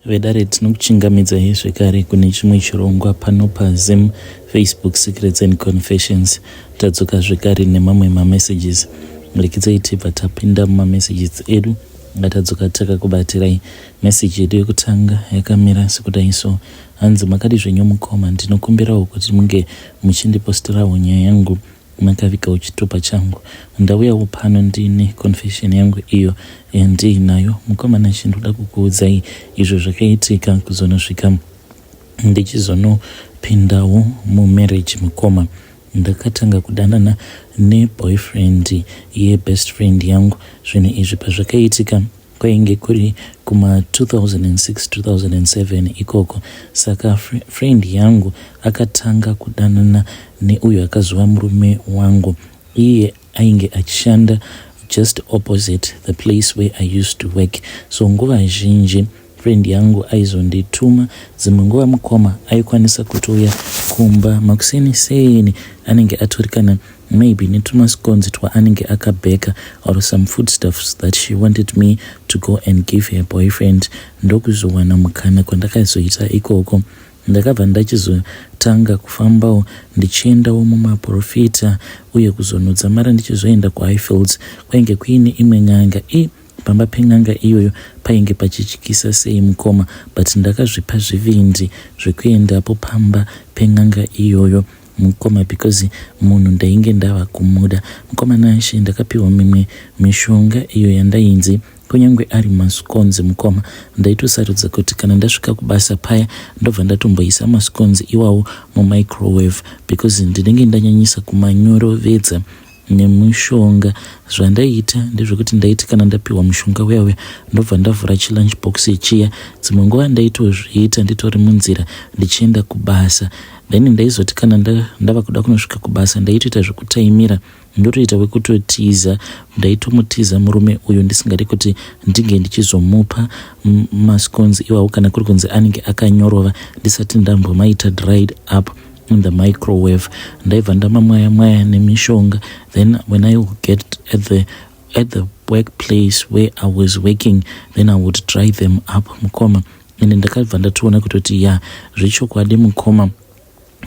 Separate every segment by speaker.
Speaker 1: Vedare tinokuchingamidzai zvekare kune chimwe chirongwa pano paZim Facebook Secrets and Confessions. Tadzoka zvekare nemamwe mamessages. Rekidzai tibva tapinda mumamessages edu ngatadzoka takakubatirai. Message yedu yekutanga yakamira sekudai so. Hanzi makadi zvenyu mukoma ndinokumbirawo kuti munge muchindipostirawo nyaya yangu makavigawo chitupa changu ndauyawo pano ndine confession yangu iyo yandiinayo mukoma Nashe ndoda kukuudzai izvo zvakaitika kuzonosvika ndichizonopindawo mumarriage mukoma ndakatanga kudanana neboyfriend yebest friend yangu zvinhu izvi pazvakaitika Kwainge kuri kuma 2006 2007 ikoko saka friend yangu akatanga kudanana neuyo akazova murume wangu iye ainge achishanda just opposite the place where I used to work so nguva zhinji friend yangu aizondituma dzimwe nguva mukoma aikwanisa kutouya kumba makuseni seni anenge atori kana maybe netumascones twaanenge akabheka or some foodstuffs that she wanted me to go and give her boyfriend ndokuzowana mukana kwandakazoita ikoko ndakabva ndachizotanga kufambawo ndichiendawo mumaprofita uye kuzonodzamara ndichizoenda kuhighfields kwainge kuine imwe n'anga i pamba pen'anga iyoyo painge pachityisa sei mukoma but ndakazvipa zvivindi zvekuendapo pamba pen'anga iyoyo mukoma because munhu ndainge ndava kumuda. Mukoma Nashe ndakapiwa mimwe mishonga iyo yandainzi kunyange ari mascones mukoma ndaitosarudza kuti kana ndasvika kubasa paya ndobva ndatomboisa mascones iwawo mumicrowave because ndinenge ndanyanyisa kumanyorovedza nemushonga zvandaiita ndezvekuti ndaiti kana ndapiwa mushonga uya uya ndobva ndavhura chilunch box chiya dzimwe nguva ndaitozviita nditori munzira ndichienda kubasa then ndaizoti kana ndava kuda kunosvika kubasa ndaitoita zvekutaimira ndotoita wekutotiza ndaitomutiza murume uyu ndisingadi kuti ndinge ndichizomupa mascones iwawo kana kuri kunzi anenge akanyorova ndisati ndambomaita dried up in the microwave ndaibva ndamamwaya mwaya nemishonga then when I would get at the workplace where I was working, then I would dry them up mukoma. Ende ndakabva ndatoona kutoti ya zvechokwadi mukoma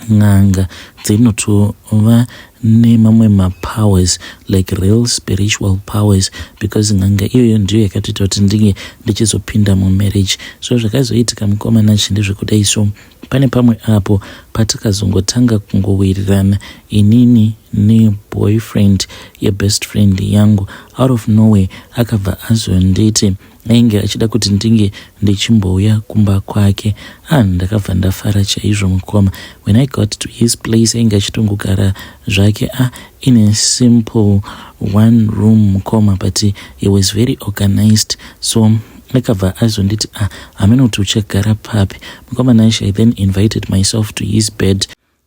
Speaker 1: n'anga dzinotova nemamwe mapowers, like real spiritual powers, because n'anga iyoyo ndiyo yakatoita kuti ndinge ndichizopinda mumarriage. So zvakazoitika mukoma Nashe ndezvekudai so pane pamwe apo patakazongotanga kungowirirana inini neboyfriend yebest friend yangu. Out of nowhere akabva azonditi ainge achida kuti ndinge ndichimbouya kumba kwake. Ah, ndakabva ndafara chaizvo mukoma. When I got to his place, ainge achitongogara zvake ah, in a simple one room mukoma, but he was very organized. So akabva azonditi ah, hameno kuti uchagara papi mukoma Nashe. I then invited myself to his bed.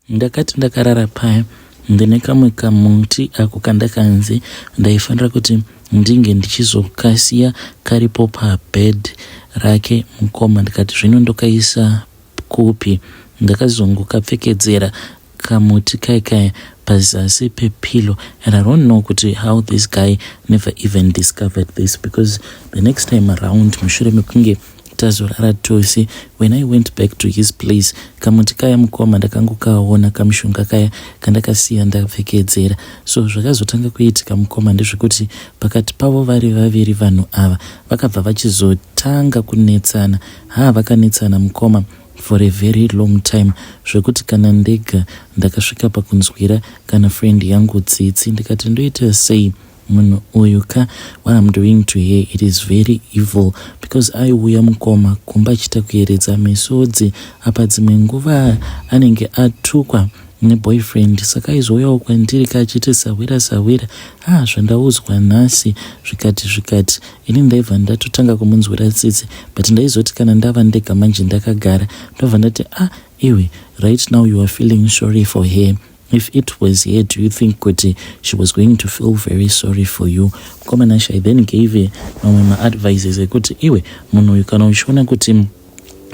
Speaker 1: Ndakati ndakarara paya ndine kamwe kamuti ako kandakanzi ndaifanira kuti ndinge ndichizokasiya karipo pabed rake mukoma. Ndikati zvino ndokaisa kupi? Ndakazongokapfekedzera kamuti kai kaya pazasi pepillow, and I don't know kuti how this guy never even discovered this, because the next time around, mushure mekunge tazorara tose, when I went back to his place, kamuti kaya mukoma ndakangokaona kamushonga kaya kandakasiya ndapfekedzera. So zvakazotanga kuitika mukoma ndezvekuti pakati pavo vari vaviri vanhu ava vakabva vachizotanga kunetsana. Ha, vakanetsana mukoma for a very long time, zvekuti kana ndega ndakasvika pakunzwira kana friend yangu tsitsi. Ndikati ndoita sei munhu uyu ka? What I'm doing to her, it is very evil, because aiuya mukoma kumba achiita kuyeredza misodzi. Apa dzimwe nguva anenge atukwa neboyfriend, saka aizouyawo kwandiri kaachiti, "Sahwira, sahwira, ah, zvandaudzwa nhasi," zvikati zvikati. Ini ndaibva ndatotanga kumunzwira tsitsi, but ndaizoti kana ndava ndega manje ndakagara, ndobva ndati, "Ah, iwe, right now you are feeling sorry for her. If it was here, do you think kuti she was going to feel very sorry for you?" Mukoma Nashe, I then gave mamwe maadvices ekuti iwe munhu uyu kana uchiona kuti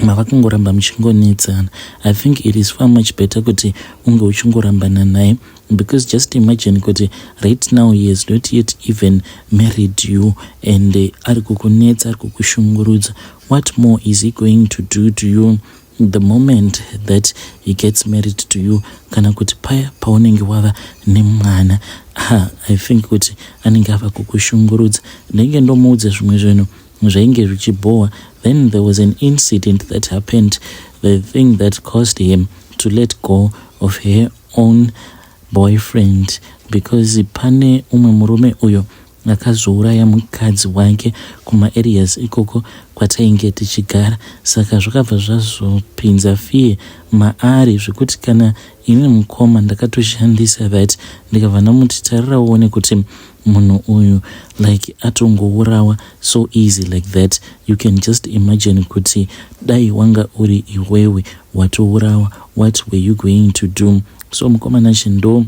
Speaker 1: Mava kungoramba muchingonetsana. I think it is far much better kuti unge uchingorambana naye, because just imagine kuti right now he has not yet even married you and ari kukunetsa, ari kukushungurudza. What more is he going to do to you the moment that he gets married to you, kana kuti paya paunenge wava nemwana? Ha, I think kuti anenge ava kukushungurudza. Ndenge ndomuudza zvimwe zvinhu zvainge zvichibhowa. Then there was an incident that happened, the thing that caused him to let go of her own boyfriend, because pane umwe murume uyo akazouraya mukadzi wake kumaareas ikoko kwatainge tichigara. Saka zvakabva zvazopinza fear maari, zvekuti kana ini mukoma ndakatoshandisa that, ndikabva ndamuti, "Tarira uone kuti munhu uyu like atongourawa so easy like that. You can just imagine kuti dai wanga uri iwewe watourawa, what were you going to do?" So mukoma Nashe, ndo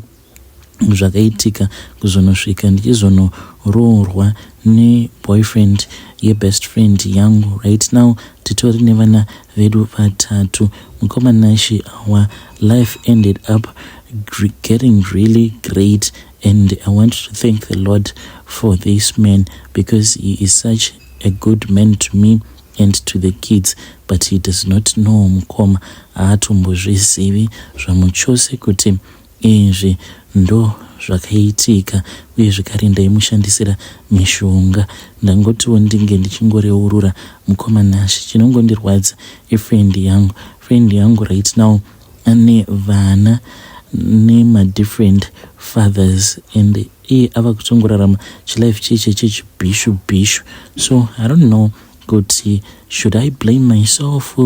Speaker 1: zvakaitika kuzonosvika ndichizonoroorwa neboyfriend yebest friend yangu. Right now titori nevana vedu vatatu. Mukoma Nashe, our life ended up getting really great, and I want to thank the Lord for this man, because he is such a good man to me and to the kids, but he does not know. Mukoma, haatombozvizivi zvamuchose kuti izvi ndo zvakaitika, uye zvekare ndaimushandisira mishonga. Ndangotiwo ndinge ndichingoreurura, mukoma Nashe. Chinongondirwadza ifriend yangu. Friend yangu right now ane vana nemadifferent fathers, and iye ava kutongorarama chilife cheche chechibhishu bhishu. So I don't know kuti should I blame myself,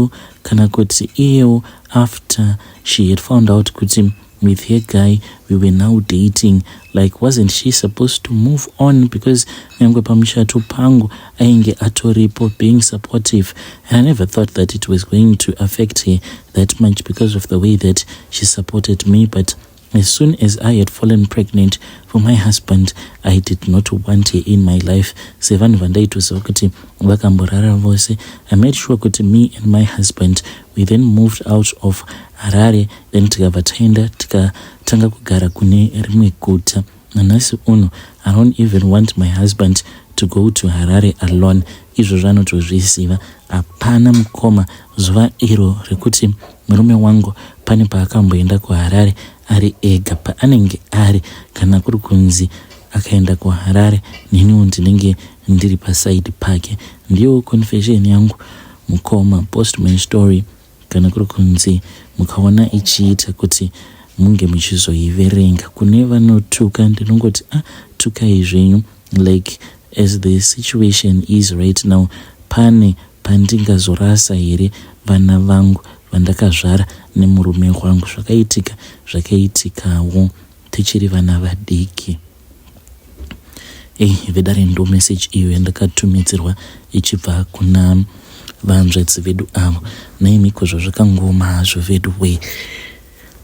Speaker 1: kana kuti iyewo, after she had found out kuti with her guy we were now dating, like, wasn't she supposed to move on? Because nyangwe pamushato pangu ainge atoripo, being supportive, and I never thought that it was going to affect her that much because of the way that she supported me. But as soon as I had fallen pregnant for my husband, I did not want her in my life. Sevanhu vandaitoziva kuti vakamborara vose, I made sure kuti me and my husband, we then moved out of Harare, then tikabva taenda tikatanga kugara kune rimwe guta. Nanhasi uno I don't even want my husband to go to Harare alone. Izvozvo anotozviziva. Hapana, mukoma, zuva iro rekuti murume wangu pane paakamboenda kuHarare ari ega. Paanenge ari, kana kuri kunzi akaenda kuHarare, neniwo ndinenge ndiri paside pake. Ndiyo confession yangu, mukoma. Post my story kana kuri kunzi mukaona ichiita kuti munge muchizoiverenga. Kune vanotuka, ndinongoti, ah, tukai zvenyu. Like, as the situation is right now, pane pandingazorasa here vana vangu vandakazvara nemurume wangu? Zvakaitika zvakaitikawo tichiri vana vadiki. Ei, vedare, ndo message iyo yandakatumidzirwa ichibva kuna vanzvedzi vedu avo. Naimiko, zvazvakangoma hazvo vedu wei,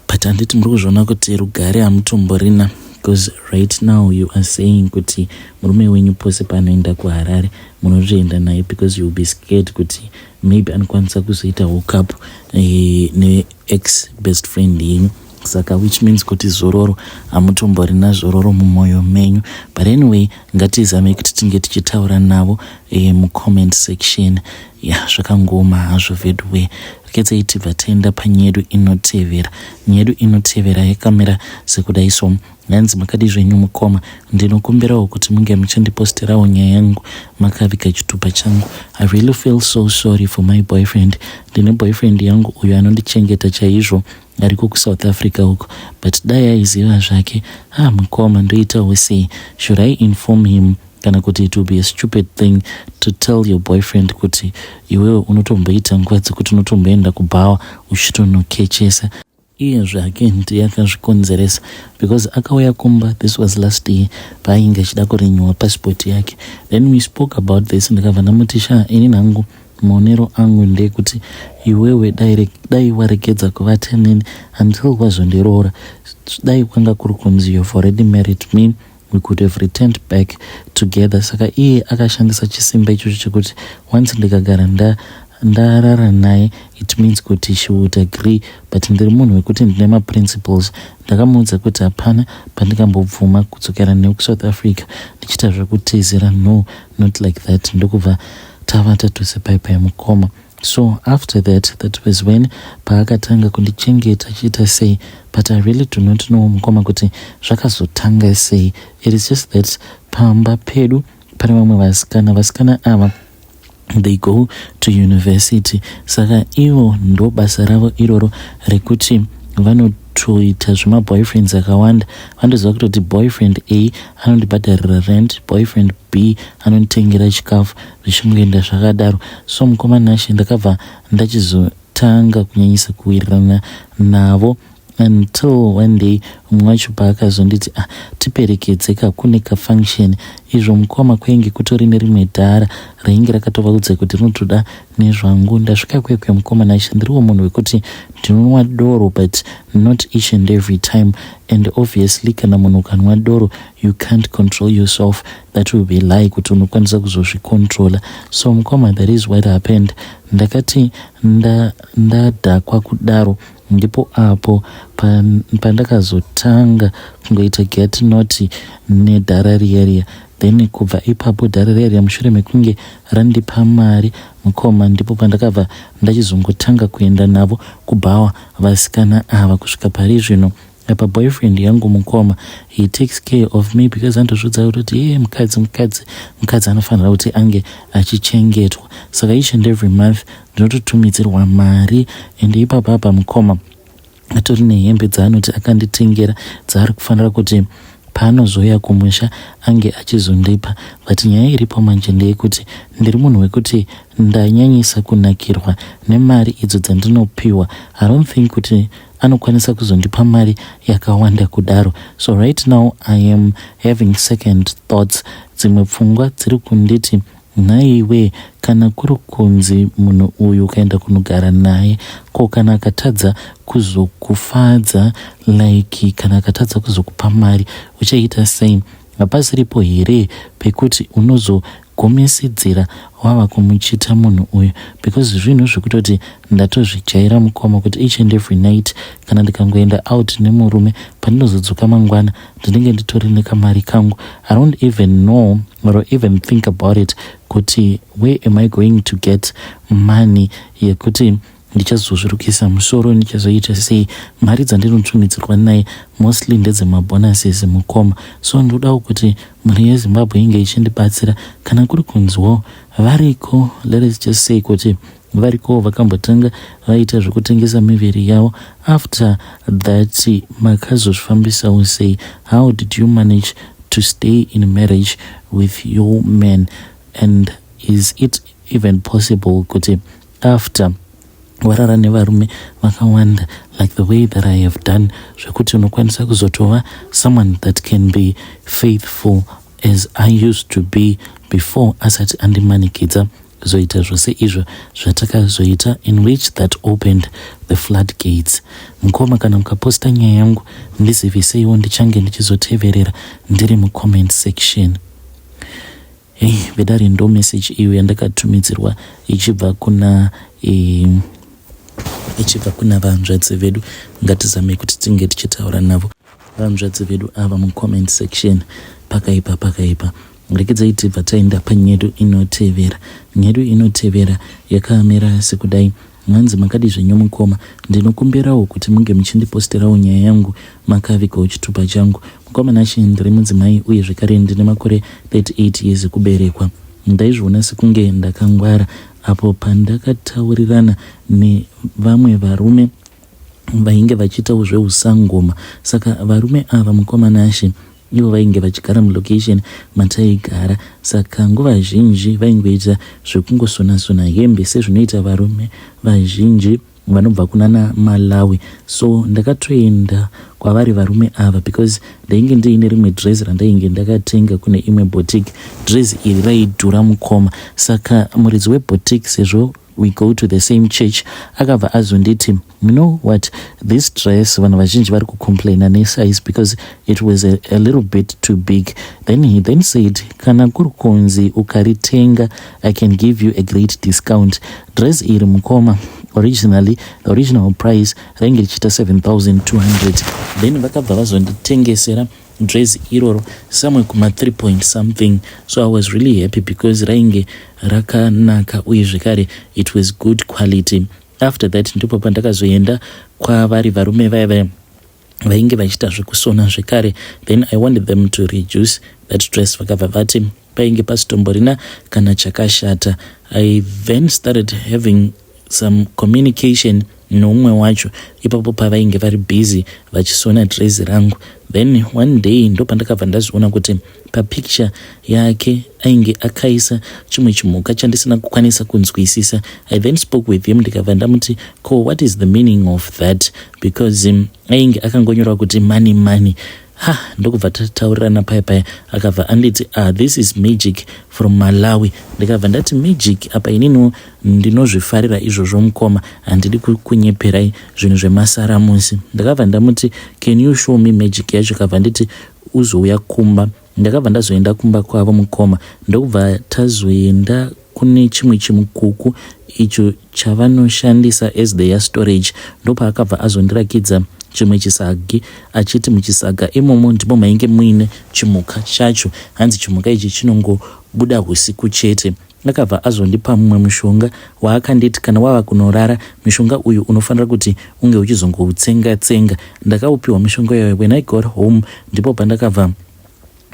Speaker 1: but handiti muri kuzviona kuti rugare hamutomborina? Because right now you are saying kuti murume wenyu pose paanoenda kuHarare munotoenda naye, because you will be scared kuti maybe anokwanisa kuzoita hookup neex best friend yenyu. Saka which means kuti zororo hamutomborina, zororo mumwoyo menyu. But anyway, ngatizame kuti tinge tichitaura navo mucomment section. Ya, zvakangoma hazvo vedwe. Rekedzai tibva taenda panyaya yedu inotevera. Nyaya yedu inotevera yakamira sekudai. So hanzi, "Makadi zvenyu mukoma? Ndinokumbirawo kuti munge muchandiposterawo nyaya yangu makaviga chitupa changu. I really feel so sorry for my boyfriend. Ndine boyfriend yangu uyo anondichengeta chaizvo, ariko kuSouth Africa uko, but dai aiziva zvake. Ah, mukoma, ndoitawo sei? Should I inform him, kana kuti it will be a stupid thing to tell your boyfriend kuti iwewe unotomboita nguva dzekuti unotomboenda kubhawa uchitonokechesa?" Iye zvake ndiye akazvikonzeresa, because akauya kumba, this was last year, paainge achida kurenewa passport yake. Then we spoke about this, ndikabva ndamuti, "Sha, ini nhangu maonero angu ndeyekuti iwewe dai waregedza kuvata neni until wazondiroora. Dai kwanga kuri kunzi you've already married me, we could have returned back together." Saka iye akashandisa chisimba ichocho chekuti once ndikagara ndarara naye it means kuti she would agree, but ndiri munhu wekuti ndine maprinciples. Ndakamuudza kuti hapana pandingambobvuma kudzokera nekuSouth Africa ndichiita zvekutizira. No, not like that. Ndokubva tavata tose paipai, mukoma. So after that, that was when paakatanga kundichengeta achiita sei, but I really do not know, mukoma, kuti zvakazotanga sei. It is just that pamba pedu pane vamwe vasikana. Vasikana ava, they go to university, saka ivo ndo basa ravo iroro rekuti vanotoita zvemaboyfriends akawanda. Vanotoziva kutoti boyfriend A anondibhadharira rent, boyfriend B anonditengera chikafu, zvichingoenda zvakadaro. So mukoma Nashe, ndakabva ndachizotanga kunyanyisa kuwirirana navo until one day mumwe wacho paakazonditi, "Ah, tiperekedzeka kune kafunction." Izvo mukoma, kwainge kutori nerimwe dhara rainge rakatovaudza kuti rinotoda nezvangu. Ndasvika kwekwe, mukoma Nashe, ndiriwo munhu wekuti ndinonwa doro, but not each and every time, and obviously kana munhu ukanwa doro, you can't control yourself. That will be lie kuti unokwanisa kuzozvicontrola. So mukoma, that is what happened. Ndakati ndadhakwa kudaro, ndipo apo pandakazotanga kungoita get naughty nedhara riya riya. Then kubva ipapo, dhara riya riya, mushure mekunge randipa mari, mukoma, ndipo pandakabva ndachizongotanga kuenda navo kubhawa vasikana ava kusvika pari zvino. Apa boyfriend yangu, mukoma, he takes care of me because andozvidza kutoti iye mukadzi, mukadzi, mukadzi anofanira kuti ange achichengetwa. Saka each and every month ndinototumidzirwa mari, and ipapo apa, mukoma, atori nehembe dzaanoti akanditengera dzaari kufanira kuti paanozouya kumusha ange achizondipa. But nyaya iripo manje ndeyekuti ndiri munhu wekuti ndanyanyisa kunakirwa nemari idzo dzandinopiwa. I don't think kuti anokwanisa kuzondipa mari yakawanda kudaro. So right now I am having second thoughts. Dzimwe pfungwa dziri kunditi, "Nhaiwe, kana kuri kunzi munhu uyu ukaenda kunogara naye, ko kana akatadza kuzokufadza, like kana akatadza kuzokupa mari, uchaita sei? Hapasiripo here pekuti unozogumisidzira wava kumuchita munhu uyu?" Because zvinhu zvekutoti ndatozvijaira, mukoma, kuti each and every night kana ndikangoenda out nemurume, pandinozodzoka mangwana ndinenge nditori nekamari kangu. I don't even know or even think about it kuti where am I going to get money yekuti ndichazozvirukisa musoro, ndichazoita sei. Mari dzandinotumidzirwa naye mostly ndedzemabonuses, mukoma. So ndodawo kuti mhuri yeZimbabwe inge ichindibatsira. Kana kuri kunzwawo variko, let us just say kuti variko vakambotanga vaita zvekutengesa miviri yavo, after that makazozvifambisawo sei? How did you manage to stay in marriage with your man, and is it even possible kuti after warara nevarume vakawanda like the way that I have done, zvekuti unokwanisa kuzotova someone that can be faithful as I used to be before asati andimanikidza kuzoita zvose izvo zvatakazoita, in which that opened the flood gates? Mukoma, kana mukaposta nyaya yangu, ndiziviseiwo, ndichange ndichizoteverera ndiri mucomment section. Hei vedare, ndo message iyo yandakatumidzirwa ichibva kuna vanzvadzi vedu. Ngatizamei kuti tinge tichitaura navo vanzvadzi vedu ava mucomment section. Pakaipa, pakaipa. Rekedzai tibva taenda panyedu inotevera. Nyedu inotevera yakamira sekudai. Mwanzi, "Makadi zvenyu mukoma? Ndinokumbirawo kuti munge muchindiposterawo nyaya yangu makavigawo chitupa changu. Mukoma Nashe, ndiri mudzimai uye zvekare ndine makore 38 years ekuberekwa. Ndaizviona sekunge ndakangwara apo pandakataurirana nevamwe varume vainge vachiitawo zveusangoma. Saka varume ava, mukoma Nashe, ivo vainge vachigara mulocation mataigara, saka nguva zhinji vaingoita zvekungosona-sona hembe sezvinoita varume vazhinji vanobva kunana Malawi. So ndakatoenda kwavari varume ava because ndainge ndiine rimwe dress randainge ndakatenga kune imwe boutique. Dress iri raidhura, mukoma, saka muridzi weboutique, sezvo We go to the same church. Akabva azonditi, "You know what, this dress, vanhu vazhinji vari kucomplaina nesize because it was a little bit too big." Then he then said, "Kana kuri kunzi ukaritenga, I can give you a great discount." Dress iri, mukoma, originally, the original price rainge richiita 7200. Then vakabva vazonditengesera dress iroro somewhere kuma 3 point something. So I was really happy because rainge rakanaka uye zvekare it was good quality. After that ndipo pandakazoenda kwavari varume vaya vaya vainge vachiita zvekusona zvekare. Then I wanted them to reduce that dress. Vakabva vati painge pasitomborina kana chakashata. I then started having some communication noumwe wacho ipapo pavainge vari busy vachisona dress rangu. Then one day ndo pandakabva ndazviona kuti papicture yake ainge akaisa chimwe chimhuka chandisina kukwanisa kunzwisisa. I then spoke with him, ndikabva ndamuti, "Ko what is the meaning of that?" Because ainge akangonyora kuti "money, money." Ha, ndokubva tataurirana paya paya. Akabva anditi, "Ah, this is magic from Malawi." Ndikabva ndati, "Magic apa ininiwo ndinozvifarira izvozvo, mukoma, handidi kunyeperai zvinhu zvemasaramusi." Ndakabva ndamuti, "Can you show me magic yacho?" Akabva nditi, "Uzouya kumba." Ndakabva ndazoenda kumba kwavo, mukoma, ndokubva tazoenda kune chimwe chimukuku icho chavanoshandisa as their storage. Ndopaakabva azondirakidza chimwe chisagi, achiti muchisaga imomo ndimo mainge muine chimuka chacho. Hanzi chimuka ichi chinongobuda usiku chete. Akabva azondipa mumwe mushonga waakanditi, "Kana wava kunorara, mushonga uyu unofanira kuti unge uchizongoutsenga tsenga." Ndakaupiwa mushonga iyoyo. When I got home, ndipo pandakabva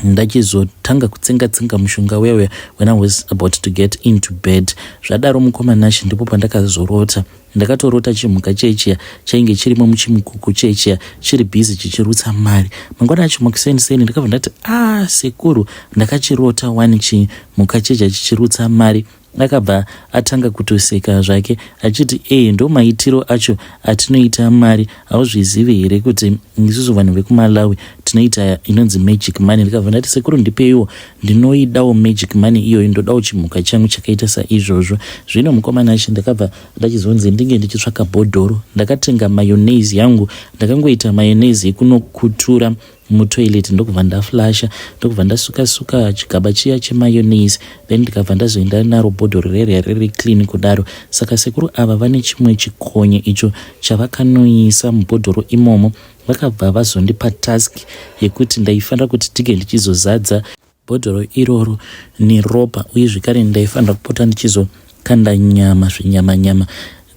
Speaker 1: ndachizotanga kutsenga tsenga mushonga uya uya when I was about to get into bed. Zvadaro, mukoma Nashi, ndipo pandakazorota. Ndakatorota chimhuka chechiya chainge chirimo muchimukuku chechiya, chiri busy chichirutsa mari. Mangwana acho makuseniseni ndakabva ndati, "A ah, sekuru, ndakachirota wani chimhuka checha chichirutsa mari." Akabva atanga kutoseka zvake achiti, "E, ndo maitiro acho atinoita mari. Hauzvizivi here kuti isusu vanhu vekuMalawi tinoita inonzi magic money?" Ndikabva ndati, "Sekuru, ndipeiwo, ndinoidawo magic money iyoyo, ndodawo chimhuka changu chakaita saizvozvo." Zvino, mukoma Nashi, ndakabva ndachizonzi ndinge ndichitsvaka bhodhoro. Ndakatenga mayonnaise yangu, ndakangoita mayonnaise yekunokutura mutoilet, ndokubva ndaflasha, ndokubva ndasuka-suka chigaba chiya chemayonnaise. Then ndikabva ndazoenda naro bhodhoro reriya riri clean kudaro. Saka sekuru ava vane chimwe chikonye icho chavakanoisa mubhodhoro imomo. Vakabva vazondipa task yekuti ndaifanira kuti tige ndichizozadza bhodhoro iroro neropa, uye zvekare ndaifanira kupota ndichizokanda nyama, zvinyama nyama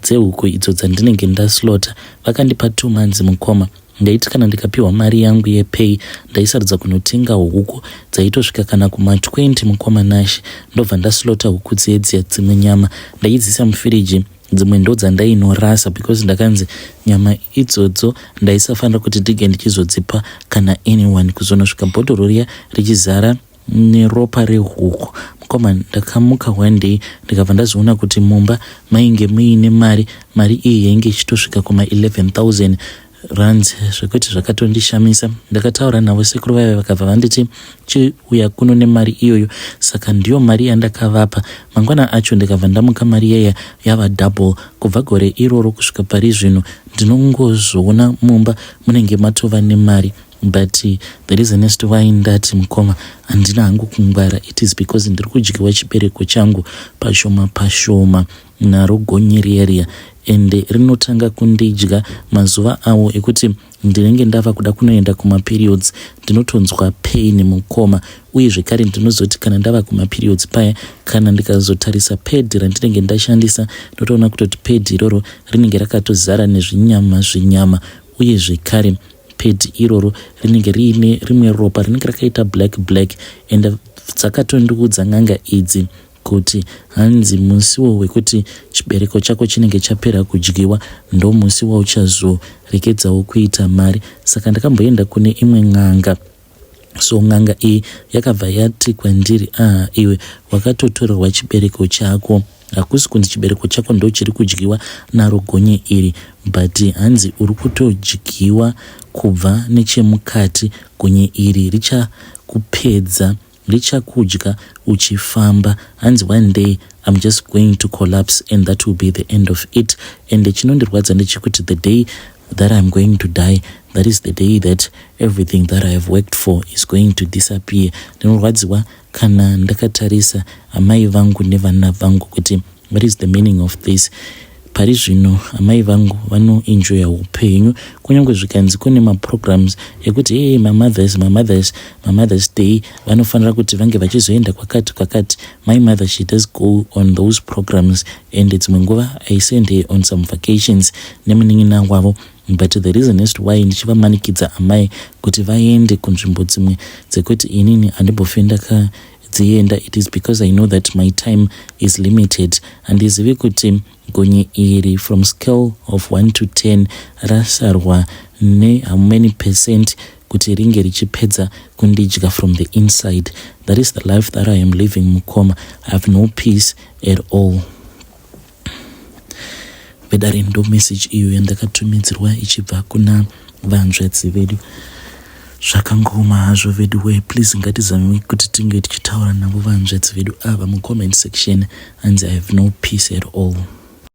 Speaker 1: dzehuku idzo dzandinenge ndaslota. Vakandipa 2 months, mukoma. Ndaiti kana ndikapiwa mari yangu yepay, ndaisarudza kunotenga huku dzaitosvika kana kuma20, mukoma Nashi, ndobva ndaslota huku dziyedziya. Dzimwe nyama ndaidzisa mufiriji, dzimwe ndo dzandainorasa because ndakanzi nyama idzodzo ndaisafanira kuti ndige ndichizodzipa kana anyone. Kuzonosvika bhodhoro riya richizara neropa rehuku, mukoma, ndakamuka one day, ndikabva ndazoona kuti mumba mainge muine mari. Mari iyi yainge ichitosvika kuma11 000 rands, zvekuti zvakatondishamisa. Ndakataura navo sekuru vaiva, vakabva vanditi, "Chiuya kuno nemari iyoyo." Saka ndiyo mari yandakavapa. Mangwana acho ndikabva ndamuka, mari yaya yava double. Kubva gore iroro kusvika pari zvino, ndinongozoona mumba munenge matova nemari. But the reason as to why ndati, mukoma, handina hangu kungwara, it is because ndiri kudyiwa chibereko changu pashoma pashoma naro gonye riya riya, ende rinotanga kundidya mazuva awo ekuti ndinenge ndava kuda kunoenda kumaperiods. Ndinotonzwa pain, mukoma, uye zvekare ndinozoti kana ndava kumaperiods paya, kana ndikazotarisa pad randinenge ndashandisa, ndotoona kutoti pad iroro rinenge rakatozara nezvinyama zvinyama, uye zvekare pad iroro rinenge riine rimwe ropa rinenge rakaita black black. And dzakatondiudza n'anga idzi kuti hanzi musiwo wekuti chibereko chako chinenge chapera kudyiwa ndo musi wauchazorekedzawo kuita mari. Saka ndakamboenda kune imwe n'anga. So n'anga iyi yakabva yati kwandiri, "Ah, iwe wakatotorerwa chibereko chako. Hakusi kunzi chibereko chako ndo chiri kudyiwa naro gonye iri, but hanzi uri kutodyiwa kubva nechemukati. Gonye iri richakupedza, richakudya uchifamba." Hanzi one day I'm just going to collapse and that will be the end of it. And chinondirwadza ndechekuti the day that I'm going to die, that is the day that everything that I have worked for is going to disappear. Ndinorwadziwa kana ndakatarisa amai vangu nevana vangu kuti what is the meaning of this? Pari zvino amai vangu vanoenjoya upenyu, kunyange zvikanzi kune maprograms ekuti hey, mamothers mamothers mamothers Day vanofanira kuti vange vachizoenda kwakati kwakati. My mother, she does go on those programs, and dzimwe nguva I send her on some vacations nemunin'ina wavo. But the reason as to why ndichivamanikidza amai kuti vaende kunzvimbo dzimwe dzekuti inini handimbofi ndakadzienda, it is because I know that my time is limited. Handizivi kuti gonye iri, from scale of 1 to 10, rasarwa nehow many percent kuti ringe richipedza kundidya from the inside. That is the life that I am living, mukoma. I have no peace at all. Vedare, ndo message iyo yandakatumidzirwa ichibva kuna vanzvadzi vedu. Zvakangoma hazvo vedu we. Please, ngatizamei kuti tinge tichitaura navo vanzvadzi vedu ava mucomment section. Hanzi, "I have no peace at all."